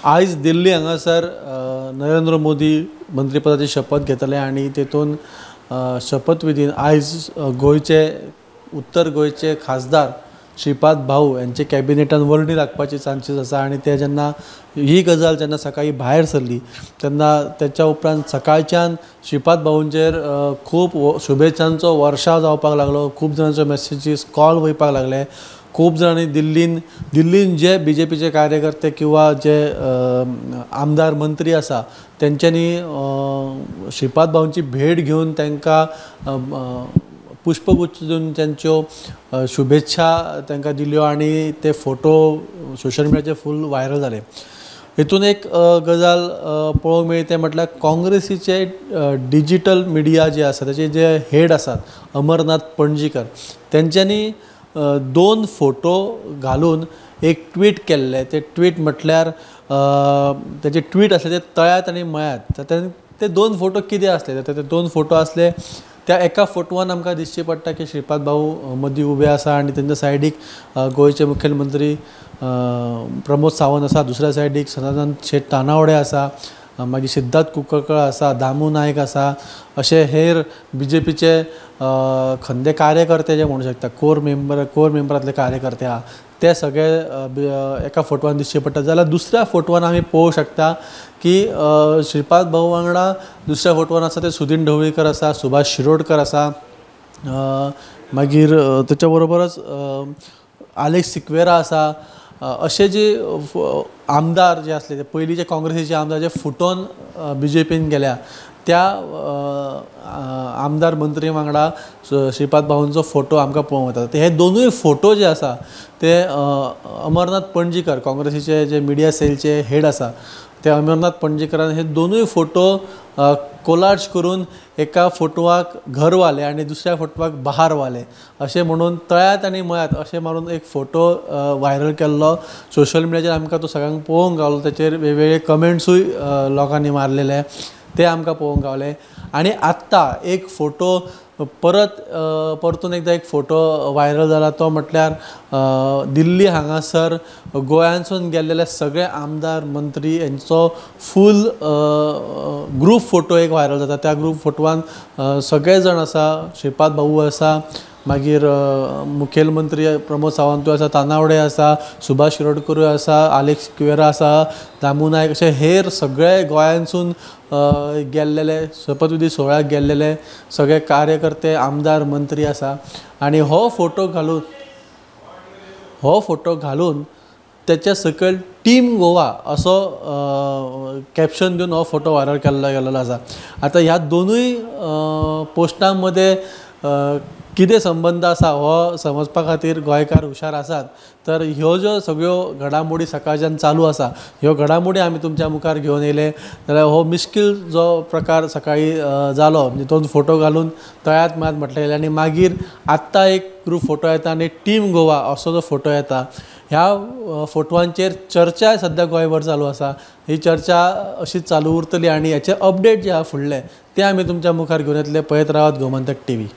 आयज दिल्ली हांगासर नरेंद्र मोदी मंत्रीपदाची शपथ घेतले आनी तेतून शपथविधीन आयज गोंयचे उत्तर गोंयचे खासदार श्रीपाद भाऊ यांचे कॅबिनेटान वर्णी लागपाची चान्सीस आसा आनी ते जेन्ना ही गजाल जेन्ना सकाळी भायर सरली तेन्ना तेच्या उपरांत सकाळच्यान श्रीपाद भाऊंचेर खूब शुभेच्छांचो वर्षाव जावपाक लागलो. खूब जाणांचो मॅसेजीस कॉल वयपाक लागले. खूब जाणांनी दिल्लीन जे बी जे पीचे कार्यकर्ते किंवा जे आमदार मंत्री आसा तेंच्यांनी श्रीपाद भाऊंची भेट घेवन तांकां पुष्पगुच्छ दिवन तांच्यो शुभेच्छा तांकां दिल्यो आनी ते फोटो सोशल मिडियाचेर फूल व्हायरल जाले. हितून एक गजाल पळोवंक मेळ्ळी तें म्हटल्यार काँग्रेसीचे डिजिटल मिडिया जे आसा ताचे जे हेड आसात अमरनाथ पणजीकर तेंच्यांनी 2 फोटो घालून एक ट्वीट केल्लें. ते ट्वीट म्हटल्यार तेजे ट्वीट आसले ते तळ्यात आनी मळ्यात. ते 2 फोटो कितें आसले ते 2 फोटो आसले त्या एका फोटवान आमकां दिसचें पडटा की श्रीपाद भाऊ मदीं उबे आसा आनी तेंच्या सायडीक गोंयचे मुखेलमंत्री प्रमोद सावंत आसा, दुसऱ्या सायडीक सदानंद शेट तानावडे आसा, मागीर सिद्धार्थ कुंकळकर आसा, दामू नायक आसा, अशे हेर बी जे पीचे खंदे कार्यकर्ते जे म्हणू शकता कोर मेंबरांतले कार्यकर्ते आहा ते सगळे एका फोटवान दिसचे पडटा. जाल्यार दुसऱ्या फोटवान आमी पळोवंक शकता की श्रीपाद भाऊ वांगडा दुसऱ्या फोटवान आसा ते सुदीन ढवळीकर आसा, सुभाष शिरोडकर आसा, मागीर तेच्या बरोबरच आलेक्स सिक्वेरा आसा. अशे जे आमदार जे आसले ते पयलींचे काँग्रेसीचे आमदार जे फुटोन बी जे पीन गेल्या त्या आमदार मंत्री वांगडा श्रीपाद भाऊंचो फोटो आमकां पळोवंक वता. हे दोनूय फोटो जे आसा ते अमरनाथ पणजीकर काँग्रेसीचे जे मिडिया सेलचे हेड आसा ते अमरनाथ पणजीकरान हे दोनूय फोटो कोलाज करून एका फोटवाक घरवाले आनी दुसऱ्या फोटवाक बहारवाले अशें म्हणून तळ्यात आनी मळ्यात अशें मारून एक फोटो व्हायरल केल्लो. सोशल मिडियाचेर आमकां तो सगळ्यांक पळोवंक गावलो. ताचेर वेगवेगळे कमेंट्सूय लोकांनी मारलेले ते आमकां पळोवंक गावले. आनी आत्तां एक फोटो परत परतून एकदां एक फोटो व्हायरल जाला तो म्हटल्यार दिल्ली हांगासर गोंयांसून गेल्लेले सगळे आमदार मंत्री हेंचो फूल ग्रूप फोटो एक व्हायरल जाता. त्या ग्रूप फोटवान सगळे जाण आसा, श्रीपाद भाऊ आसा, मागीर मुखेलमंत्री प्रमोद सावंतूय आसा, तानावडे आसा, सुभाष शिरोडकरूय आसा, आलेक्स सिक्वेरा आसा, दामू नायक, अशे हेर सगळे गोंयांसून गेल्लेले शपथविधी सुवाळ्याक गेल्लेले सगळे कार्यकर्ते आमदार मंत्री आसा. आनी हो फोटो घालून तेच्या सकयल टीम गोवा असो कॅप्शन दिवन हो फोटो व्हायरल केल्लो गेल्लो आसा. आतां ह्या दोनूय पोस्टां मदें कितें संबंद आसा हो समजपा खातीर गोंयकार हुशार आसात. तर ह्यो ज्यो सगळ्यो घडामोडी सकाळच्यान चालू आसा ह्यो घडामोडी आमी तुमच्या मुखार घेवन येयले. जाल्यार हो मिश्कील जो प्रकार सकाळी जालो म्हणजे 2 फोटो घालून तळ्यात मळ्यात म्हटलें गेलें आनी मागीर आत्तां एक ग्रूप फोटो येता आनी टीम गोवा असो जो फोटो येता ह्या फोटवांचेर चर्चा सद्या गोंयभर चालू आसा. ही चर्चा अशीच चालू उरतली आनी हेचे अपडेट जे आहा फुडले ते आमी तुमच्या मुखार घेवन येतले. पळयत रावात गोमंतक टीव्ही.